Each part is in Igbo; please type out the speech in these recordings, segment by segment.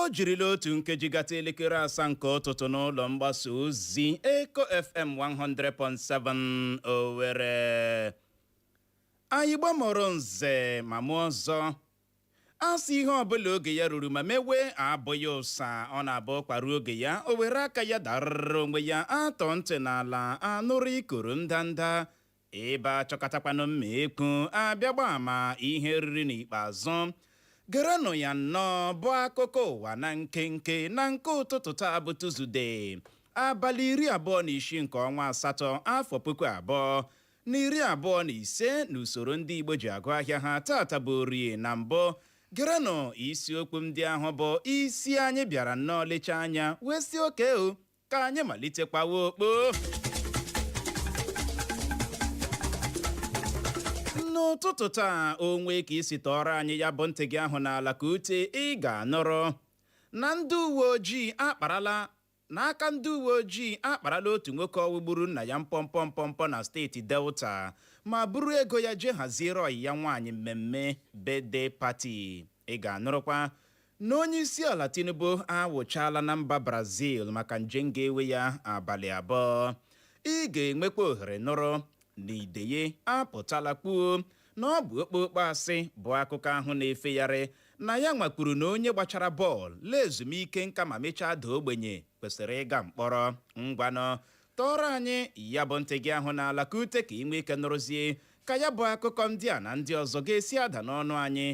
O jirila otu nkeji gata elekere 7 nke ụtụtụ n'ụlọ mgbasa ozi Eko FM 100.7 Owerri. Anyị gbamọrọ nze ma mụọ ọzọ. A sị ihe ọbụla oge ya ruru ma mewe abụghị ụsa, ọ na-abụ kparuo oge ya, o were aka ya darịrị onwe ya. Atọ ntị n'ala anụrụ ikoro ndanda, ebe achọkọtakwanụ mma ekwu abịa gba ama ihe riri n'ikpeazụ. Gerenụ ya nnọọ bụ akụkọ ụwa na nkenke na nke ụtụtụ taa bụ Tuzdee, abalị 26 nke ọnwa asatọ, afọ 2025, n'usoro ndị Igbo ji agụ ahịa ha. Tata bụ Orie na mbụ. Gerenụ isiokwu ndị ahụ bụ isi anyị bịara nnọọ lechaa anya wee si oke o ka anyị malitekwawa okpo. N'ụtụtụ taa, onwe ka isi tọọrọ anyị ya bụ ntị gị ahụ n'ala ka ute, ị ga-anụrụ na ndị uwe ojii akparala n'aka ndị uwe ojii akparala otu nwoke ọwụ gburu nna ya mpọmpọ mpọmpọ na steeti Delta ma buru ego ya jee haziere ọyị ya nwaanyị mmemme birthday party. Ị ga-anụrụkwa na onye isi ala Tinubu awụchala na mba Brazil maka njem ga-ewe ya abalị 2. Ị ga-enwekwa ohere nụrụ na Ideye apụtala kwuo na ọ bụ okpokpo asị bụ akụkọ ahụ na-efegharị na ya nwakwuru na onye gbachara bọọlụ lee ezumike nka ma mechaa daa ogbenye kwesịrị ịga mkpọrọ. Ngwanụ, tọọrọ anyị ya bụ ntị gị ahụ n'ala ka ute, ka ị nwee ike nụrụzie ka ya bụ akụkọ ndị a na ndị ọzọ ga-esi ada n'ọnụ anyị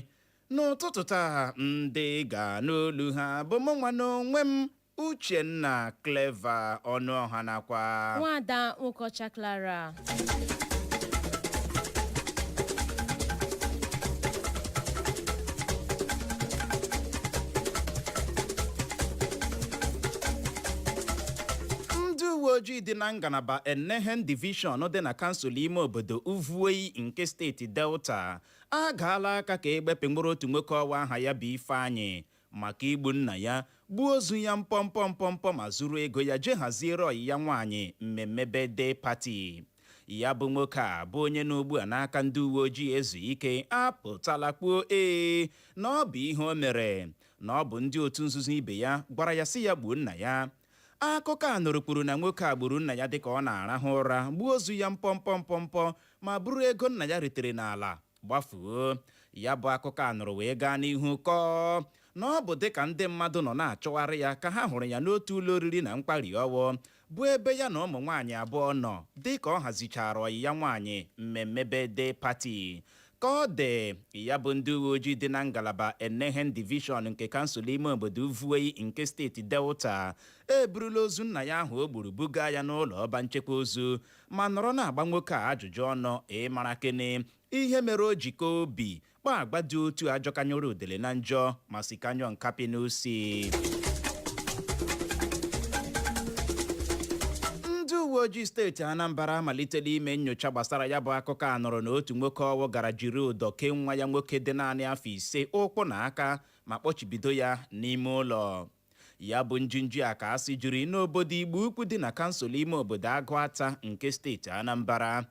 n'ụtụtụ taa. Ndị ga n'olu ha bụ mụ nwa n'onwe m, Uchenna Clever Ọnụọha, nakwa Nwada Nwokocha Clara. Ndị uwe ojii dị na ngalaba Enehen Division dị na kansụl ime obodo Uvwie nke steeti Delta agaala aka ka egbepịnwụrụ otu nwoke ọwa aha ya bụ Ifeanyị maka igbu nna ya, gbuo ozu ya mpọmpọ mpọmpọ ma zuru ego ya jee haziere ọyị ya nwaanyị mmemme birthday party. Ya bụ nwoke a bụ onye nọ ugbu a n'aka ndị uwe ojii ezu ike apụtala kwuo ee na ọ bụ ihe o mere, na ọ bụ ndị otu nzuzo ibe ya gwara ya sị ya gbuo nna ya. Akụkọ a nụrụ kwuru na nwoke a gburu nna ya dịka ọ na-arahụ ụra, gbuo ozu ya mpọmpọ mpọmpọ ma buru ego nna ya ritere n'ala gbafuo. Ya bụ akụkọ a nụrụ wee gaa n'ihu kọọ na ọ bụ dịka ndị mmadụ nọ na-achọgharị ya ka ha hụrụ ya n'otu ụlọ oriri na nkwari ọwụ, bụ ebe ya na ụmụ nwaanyị abụọ nọ dịka ọ hazichara ọyị ya nwaanyị mmemme birthday party. Ka ọ dị, ya bụ ndị uwe ojii dị na ngalaba Enehen Division nke kansụl ime obodo Uvwie nke steeti Delta eburula ozu nna ya ahụ o gburu buga ya n'ụlọ ọba nchekwa ozu ma nọrọ na-agba nwoke a ajụjụ ọnụ ịmara kene ihe mere o ji kọọ obi kpaa agwa dị otu ajọkanyụrụ udele na njọ ma sikanyụọ nkapị n'usi. Ndị uwe ojii steeti Anambra amalitela ime nyocha gbasara ya bụ akụkọ a nụrụ na otu nwoke ọwụ gara jiri ụdọ kee nwa ya nwoke dị naanị afọ 5 ụkwụ na aka ma kpọchibido ya n'ime ụlọ. Ya bụ njinji a ka asị jiri n'obodo Igbo Ukwu dị na kansụl ime obodo Agụata nke steeti Anambra.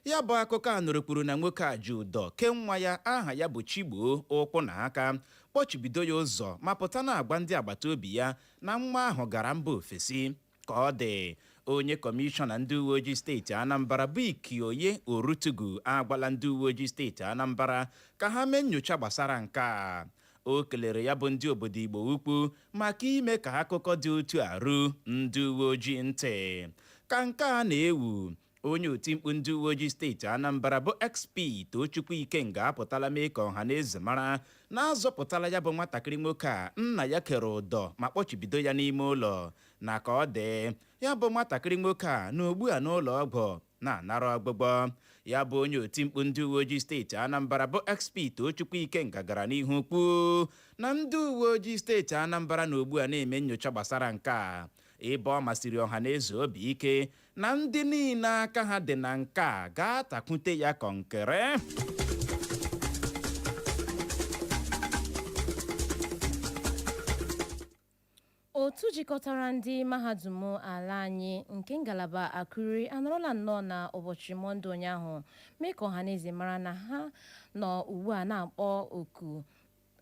Ya bụ akụkọ a nụrụ kwuru na nwoke a ji ụdọ kee nwa ya aha ya bụ Chigbo ụkwụ na aka, kpọchibido ya ụzọ ma pụta na-agwa ndị agbata obi ya na nwa ahụ gara mba ofesi. Ka ọ dị, onye kọmishọna ndị uwe ojii steeti Anambra bụ Ikioye Orutugu agwala ndị uwe ojii steeti Anambra ka ha mee nyocha gbasara nke a. O kelere ya bụ ndị obodo Igbo Ukwu maka ime ka akụkọ dị otu a ruo ndị uwe ojii ntị. Ka nke a na-ewu, onye otimkpu ndị uwe ojii steeti Anambra bụ SP Tochukwu Ikenga apụtala mee ka ọha na eze mara na azọpụtala ya bụ nwatakịrị nwoke a nna ya kere ụdọ ma kpọchibido ya n'ime ụlọ, na ka ọ dị, ya bụ nwatakịrị nwoke a na ugbu a n'ụlọ ọgwụ na-anara ọgwụgwọ. Ya bụ onye otimkpu ndị uwe ojii steeti Anambra bụ SP Tochukwu Ikenga gara n'ihu kwuo na ndị uwe ojii steeti Anambra na ugbu a na-eme nyocha gbasara nke a, ebe ọ masịrị ọha na eze obi ike na ndị niile aka ha dị na nke a ga-atakwute ya kọnkịrị. Otu jikọtara ndị mahadum ala anyị nke ngalaba Akure anọrọla nnọọ na ụbọchị Mọnde ụnyaahụ mee ka ọhaneze mara na ha nọ ugbu a na-akpọ oku.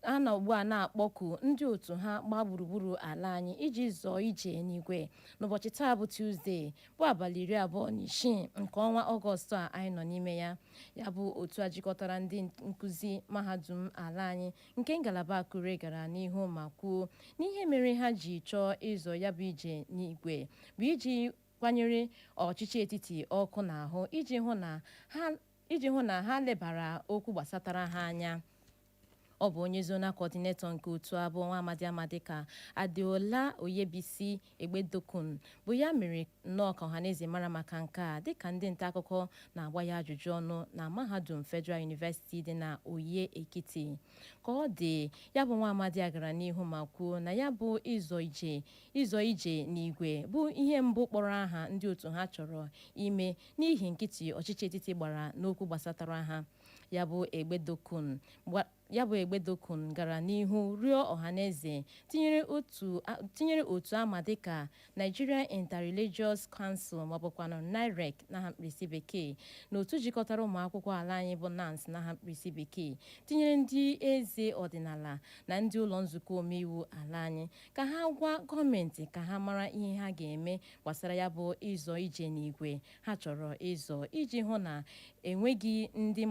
A nọ ugbu a na-akpọku ndị otu ha gbaa gburugburu ala anyị iji zọọ ije n'igwe n'ụbọchị taa bụ Tuzdee, bụ abalị 26 nke ọnwa Ọgọstụ a anyị nọ n'ime ya. Ya bụ otu a jikọtara ndị nkụzi mahadum ala anyị nke ngalaba Akure gara n'ihu ma kwuo n'ihe mere ha ji chọọ ịzọ ya bụ ije n'igwe bụ iji kwanyere ọchịchị etiti ọkụ n'ahụ iji hụ na ha lebara okwu gbasatara ha anya. Ọ bụ onye zonal coordinator nke otu abụọ, nwa amadi amadi ka Adeola Oyebisi Egbedokun, bụ ya mere nnọọ ka ọhaneze mara maka nke a, dịka ndị nta akụkọ na-agba ya ajụjụ ọnụ na mahadum Federal University dị na Oye Ekiti. Ka ọ dị, ya bụ nwa amadi a gara n'ihu ma kwuo na ya bụ ịzọ ije n'igwe bụ ihe mbụ kpọrọ aha ndị otu ha chọrọ ime n'ihi nkịtị ọchịchị etiti gbara n'okwu gbasatara ha. Ya bụ Egbedokun gara n'ihu rịọ ọhaneze, tinyere otu ama dịka Nigeria Interreligious Council, maọbụkwanụ NIREC n'aha mkpirisi bekee, na otu jikọtara ụmụ akwụkwọ ala anyị bụ NANS n'aha mkpirisi bekee, tinyere ndị eze ọdịnala na ndị ụlọ nzukọ omeiwu ala anyị, ka ha gwa gọọmenti ka ha mara ihe ha ga-eme gbasara ya bụ ịzọ ije n'igwe ha chọrọ ịzọ, iji hụ na enweghị ndị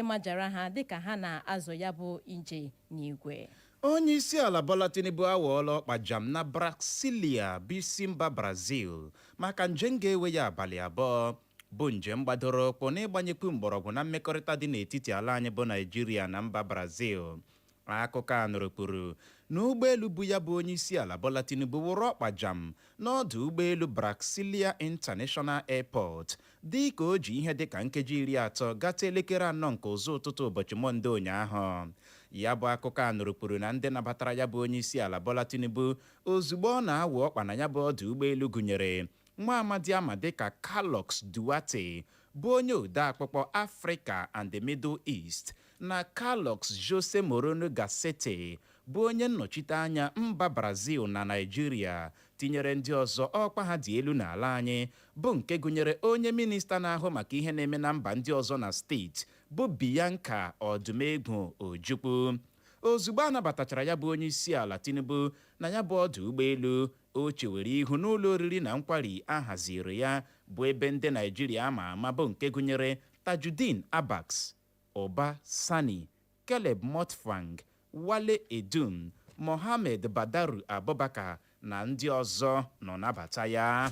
majara ha dịka ha na-azọ ya bụ ije n'igwe. Onye isi ala Bola Tinubu awọọla ọkpa jam na Brasilia, bụ isi mba Brazil, maka njem ga-ewe ya abalị 2, bụ njem gbadoro ụkwụ n'ịgbanyekwu mgbọrọgwụ na mmekọrịta dị n'etiti ala anyị bụ Naijiria na mba Brazil. Akụkọ a nụrụ kwuru na ụgbọelu bụ ya bụ onye isi ala Bola Tinubu wụrụ ọkpa jam n'ọdụ ụgbọelu Brasilia International Airport dị ka o ji ihe dịka nkeji 30 gata elekere 4 nke ụzọ ụtụtụ ụbọchị Mọnde ụnyaahụ. Ya bụ akụkọ a nụrụ kwuru na ndị nabatara ya bụ onye isi ala Bola Tinubu ozugbo ọ na-awụ ọkpa na ya bụ ọdụ ụgbọelu gụnyere nwa amadi ama dịka Carlos Duarte, bụ onye odeakpụkpọ Africa and the Middle East, na Carlos Jose Moreno Gasete, bụ onye nnọchite anya mba Brazil na Naịjirịa, tinyere ndị ọzọ ọkwa ha dị elu n'ala anyị, bụ nke gụnyere onye minista na-ahụ maka ihe na-eme na mba ndị ọzọ na steeti, bụ Bianca Odumegwu Ojukwu. Ozugbo a nabatachara ya bụ onye isi ala Tinubu na ya bụ ọdụ ụgbọelu, o chewere ihu n'ụlọ oriri na nkwari a haziri ya, bụ ebe ndị Naijiria ama ama, bụ nke gụnyere Tajudeen Abbas, Uba Sani, Caleb Mutfwang, Wale Edun, Mohammed Badaru Abubakar na ndị ọzọ nọ nabata ya.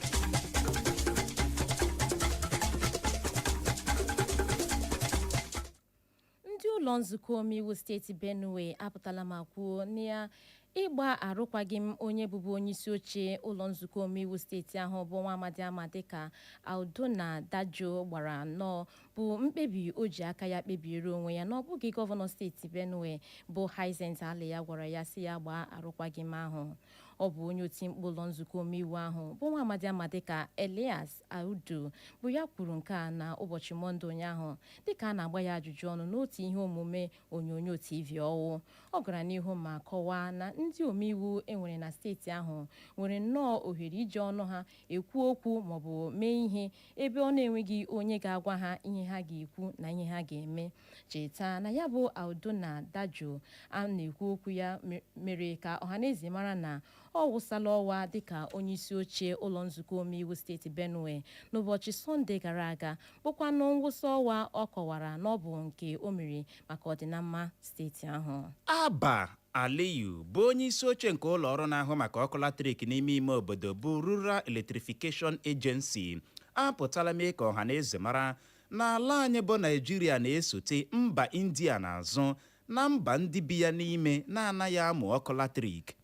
Ndị ụlọ nzukọ omeiwu steeti Benue apụtala ma kwuo na ya ịgba arụkwaghịm onye bụbu onyeisi oche ụlọ nzukọ omeiwu steeti ahụ, bụ nwa amadi ama dịka Aondona Dajoh, gbara nnọọ bụ mkpebi o ji aka ya kpebiere onwe ya, na ọ bụghị gọvanọ steeti Benue bụ Hyacinth Alia gwara ya si ya gbaa arụkwaghịm ahụ. Ọ bụ onye otimkpu ụlọ nzukọ omeiwu ahụ, bụ nwa amadi ama dịka Elias Audu, bụ ya kwuru nke a na ụbọchị Mọnde ụnyaahụ, dịka a na-agba ya ajụjụ ọnụ n'otu ihe omume onyonyo TV ọwụ. Ọ gara n'ihu ma kọwaa na ndị omeiwu enwere na steeti ahụ nwere nnọọ ohere iji ọnụ ha ekwu okwu maọbụ mee ihe, ebe ọ na-enweghị onye ga-agwa ha ihe ha ga-ekwu na ihe ha ga-eme. Cheta na ya bụ Aondona Dajoh a na-ekwu okwu ya mere ka ọhaneze mara na ọ wụsala ọwa dịka onyeisi oche ụlọ nzukọ omeiwu steeti Benue n'ụbọchị Sọnde gara aga, bụkwanụ mwụsa ọwa ọ kọwara na ọ bụ nke o mere maka ọdịnamma steeti ahụ. Abba Aliyu, bụ onye isi oche nke ụlọ ọrụ na-ahụ maka ọkụ latrik n'ime ime obodo, bụ Rural Electrification Agency, apụtala mee ka ọha na eze mara na ala anyị bụ Naijiria na-esote mba India n'azụ na mba ndị bi ya n'ime na-anaghị amụ ọkụ latrik.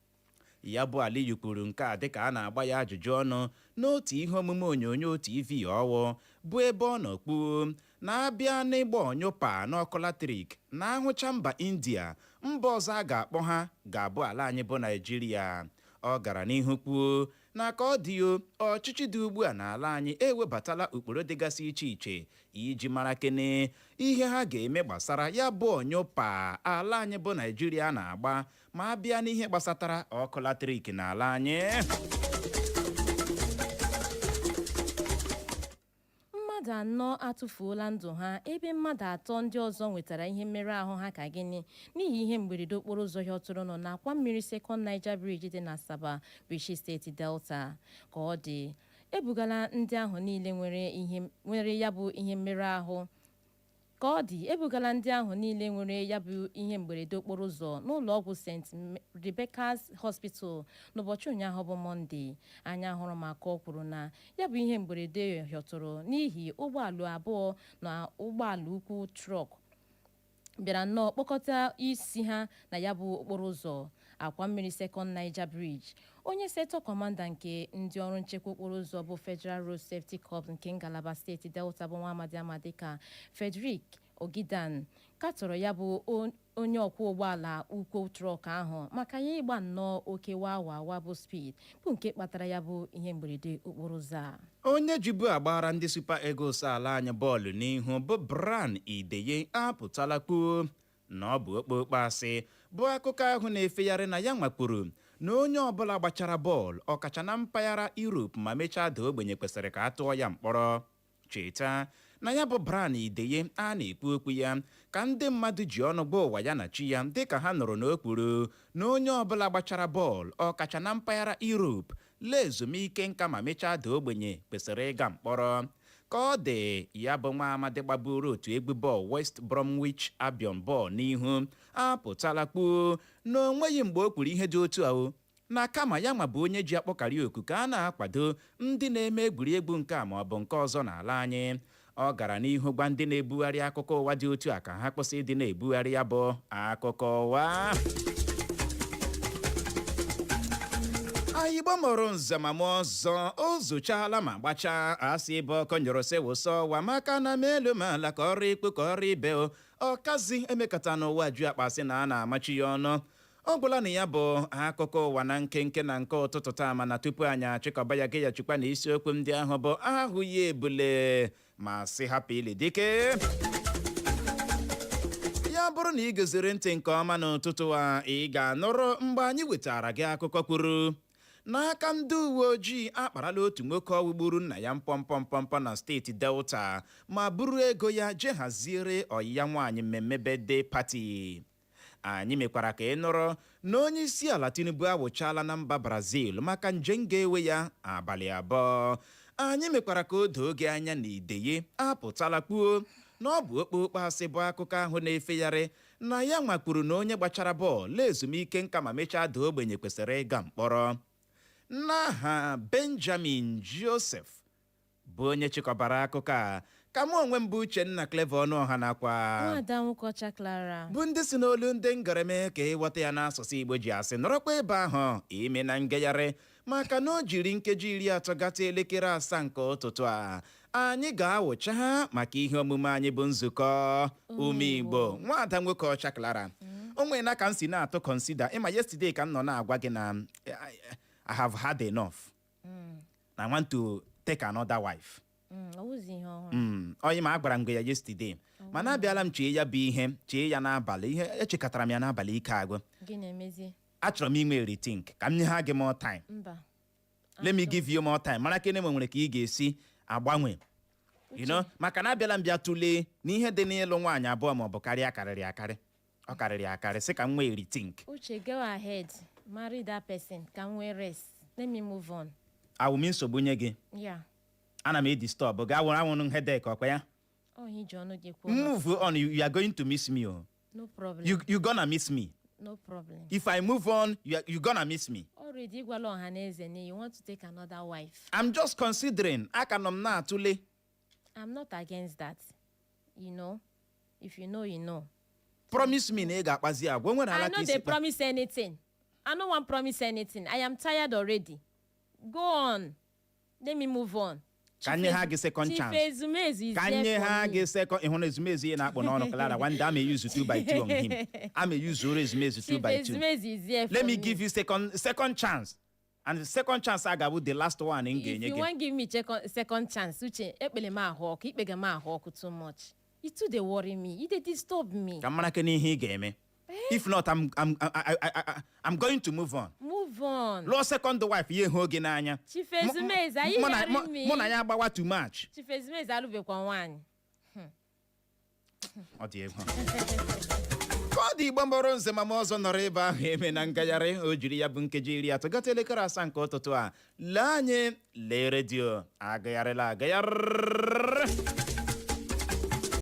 Ya bụ Aliyu kwuru nke a dịka a na-agba ya ajụjụ ọnụ n'otu ihe omume onyonyo TV ọwụ, bụ ebe ọ nọ kpuo na-abịa n'ịgba ọnyụpa n'ọkụ latrik na ahụcha mba India, mba ọzọ a ga-akpọ ha ga-abụ ala anyị bụ Naijiria. Ọ gara n'ihu kwuo na ka ọ dị ọchịchị dị ugbu a n'ala anyị ewebatala ụkpụrụ dịgasị iche iche iji mara kene ihe ha ga-eme gbasara ya bụ ọnyụpa ala anyị bụ Naijiria na-agba ma a bịa n'ihe gbasatara ọkụ latrik n'ala anyị. Mmadụ Mmadụ anọ atụfuola ndụ ha, ebe mmadụ atọ ndị ọzọ nwetara ihe mmerụ ahụ ha ka gịnị n'ihi ihe mberede okporo ụzọ hịọtụrụ nọ n'akwa mmiri Second Niger Bridge dị na Asaba, bụ steeti Delta. Ka ọ dị, ebugala ndị ahụ niile nwere ihe nwere ya bụ ihe mmerụ ahụ. Ka ọ dị, ebugala ndị ahụ niile nwere ya bụ ihe mberede okporo ụzọ n'ụlọ ọgwụ St Rebecca's Hospital n'ụbọchị ụnyaahụ bụ Mọnde. Anya hụrụ maka ọ kwuru na ya bụ ihe mberede hịọtụrụ n'ihi ụgbọala abụọ na ụgbọala ukwu truck bịara nnọọ kpọkọta isi ha na ya bụ okporo ụzọ akwa mmiri Second Niger Bridge. Onye sector commander nke ndị ọrụ nchekwa okporo ụzọ bụ Federal Road Safety Corps nke ngalaba steeti Delta, bụ nwa amadi ama dịka Frederick Ogidan, katọrọ ya bụ onye ọkwọ ụgbọala ukwu truck ahụ maka ya ịgba nnọọ oke wawa bụ speed, bụ nke kpatara ya bụ ihe mberede okporo ụzọ a. Onye jibu agbara ndị Super Eagles ala anyị bọọlụ n'ihu, bụ Brown Ideye, apụtala kwuo na ọ bụ okpokpo asị bụ akụkọ ahụ na-efegharị na ya nwakpuru na onye ọbụla gbachara bọọlụ, ọkacha na mpaghara Europe, ma mechaa daa ogbenye, kwesịrị ka a tụọ ya mkpọrọ. Cheta na ya bụ Brown Ideye a na-ekwu okwu ya ka ndị mmadụ ji ọnụ gba ụwa ya na chi ya, dịka ha nụrụ na o kwuru na onye ọbụla gbachara bọọlụ, ọkacha na mpaghara Europe, lee ezumike nka ma mechaa daa ogbenye, kwesịrị ịga mkpọrọ. Ka ọ dị, ya bụ nwa amadi gbaburu otu egwu bọọlụ West Bromwich Albion bọọlụ n'ihu apụtala kpuo na o nweghị mgbe o kwuru ihe dị otu a, o na kama ya nwa bụ onye ji akpọkarị oku ka a na-akwado ndị na-eme egwuregwu nke a ma ọ bụ nke ọzọ n'ala anyị. Ọ gara n'ihu gwa ndị na-ebugharị akụkọ ụwa dị otu a ka ha kwụsị ịdị na-ebugharị ya bụ akụkọ ụwa. Igbo mụrụ nze ma mụọ ọzọ, o zochala ma gbachaa. Asị ebe ọkọ nyụrụ sị wụsọ ọwa, maka na ma elu ma ala, ka ọrụ ikpu ka ọrụ ibe o ọkazi emekọta n'ụwa ju akpa sị na a na-amachi ya ọnụ. Ọ gwụla na ya bụ akụkọ ụwa na nkenke na nke ụtụtụ taa. Mana tupu anyị achịkọba ya, gị ya chịkwa na isiokwu ndị ahụ bụ ahụghị ebule ma sị hapụ ili dike. Ya bụrụ na ị geziri ntị nke ọma n'ụtụtụ a, ị ga-anụrụ mgbe anyị wetara gị akụkọ kwuru n'aka ndị uwe ojii akparala otu nwoke ọwụgburu nna ya mpọmpọ mpọmpọ na steeti Delta ma buru ego ya jee haziere ọyị ya nwaanyị mmemme birthday party. Anyị mekwara ka ị nụrụ na onye isi ala Tinubu awụchala na mba Brazil maka njem ga-ewe ya abalị 2. Anyị mekwara ka o doo gị anya na Ideye apụtala kpuo na ọ bụ okpokpo asị bụ akụkọ ahụ na-efegharị na ya nwakwuru na onye gbachara bọọlụ lee ezumike nka ma mechaa daa ogbenye kwesịrị ịga mkpọrọ. N'aha Benjamin Joseph bụ onye chịkọbara akụkọ a, ka mụ onwe m bụ Uchenna Clever Ọnụọha nakwa Nwaada Nwokocha Clara bụ ndị si n'olu ndị ngarame ka ịghọta ya n'asụsụ Igbo ji asị nọrọkwa ebe ahụ ime na ngagharị, maka na o jiri nkeji 30 gata elekere 7 nke ụtụtụ a, anyị ga-awụcha ha maka ihe omume anyị bụ nzukọ ume Igbo. Nwaada nwoke ọcha Clara, o nwere na ka m si na-atụ consider ịma. Yesterday ka m nọ na-agwa gị na I have had enough na I want to take another wife. Ọ wụzi ihe ọhụrụ. Onye ma agwara m gị ya yesterday, mana abịala m chee ya bụ ihe, chee ya n'abalị, ihe echekọtara m ya n'abalị, ike agwụ. Gị na-emezi. Achọrọ m inwe rethink, ka m nye ha gị more time. Mba. Let me give you more time, mara kene nwere ka ị ga-esi agbanwe, maka na abịala m bịa tụlee n'ihe dị n'ịlụ nwaanyị abụọ ma ọ bụ karịa karịrị akarị, ọ karịrị akarị, sị ka m nwee rethink. Uche, go ahead, marry that person, ka m nwee rest. Let me move on. Awụ m nsogbu nye gị? Yeah. Ana m edisturb gị? Awụrụ awụrụ headache ọkwa ya? Ọ ihe iji ọnụ gị kwuo. Move on, you are going to miss me o. No problem. You gonna miss me. No problem. If I move on, you gonna miss me. Already ịgwala ọha na eze na you want to take another wife. I'm just considering, aka nọ m na-atụle. I'm not against that. If you know, you know. Promise me na ị ga-akpazi agwa o nwere I ala ka no isi dey kpa. Promise anything. I no wan promise anything. I am tired already. Go on, let me move on. Ka nye ha gị second Chief chance. Ezumezu is Ka there nye for ha me. gị second. Ịhụ na ezumezu ihe na-akpọ n'ọnụ Clara, one day I may use two by two on him. I may use uru ezumezu two Chief by two. Ezumezu is there for Let me give you second chance, and the second chance a ga-abụ the last one m If ga-enye you gị. Wan give me second chance, Uche, ekpele m ahụ ọkụ, ikpega m ahụ ọkụ too much. E too dey worry me, e dey disturb me. Ka m mara ke n'ihe ị ga-eme. If not, I'm going to move on. Move Move on. Lụọ second wife, ya ehụ oge n'anya. Chief Ezumezu, are you hearing me? Mụ na ya agbawa too much. Chief Ezumezu alụbekwa nwaanyị. Ọ dị egwu ka ọ dị. Igbo mbọrọ nze ma ọzọ nọrọ ebe ahụ eme na ngagharị. O jiri ya bụ nkeji 30 gata elekere 7 nke ụtụtụ a. Lee anyị, lee redio, agagharịla agagharị.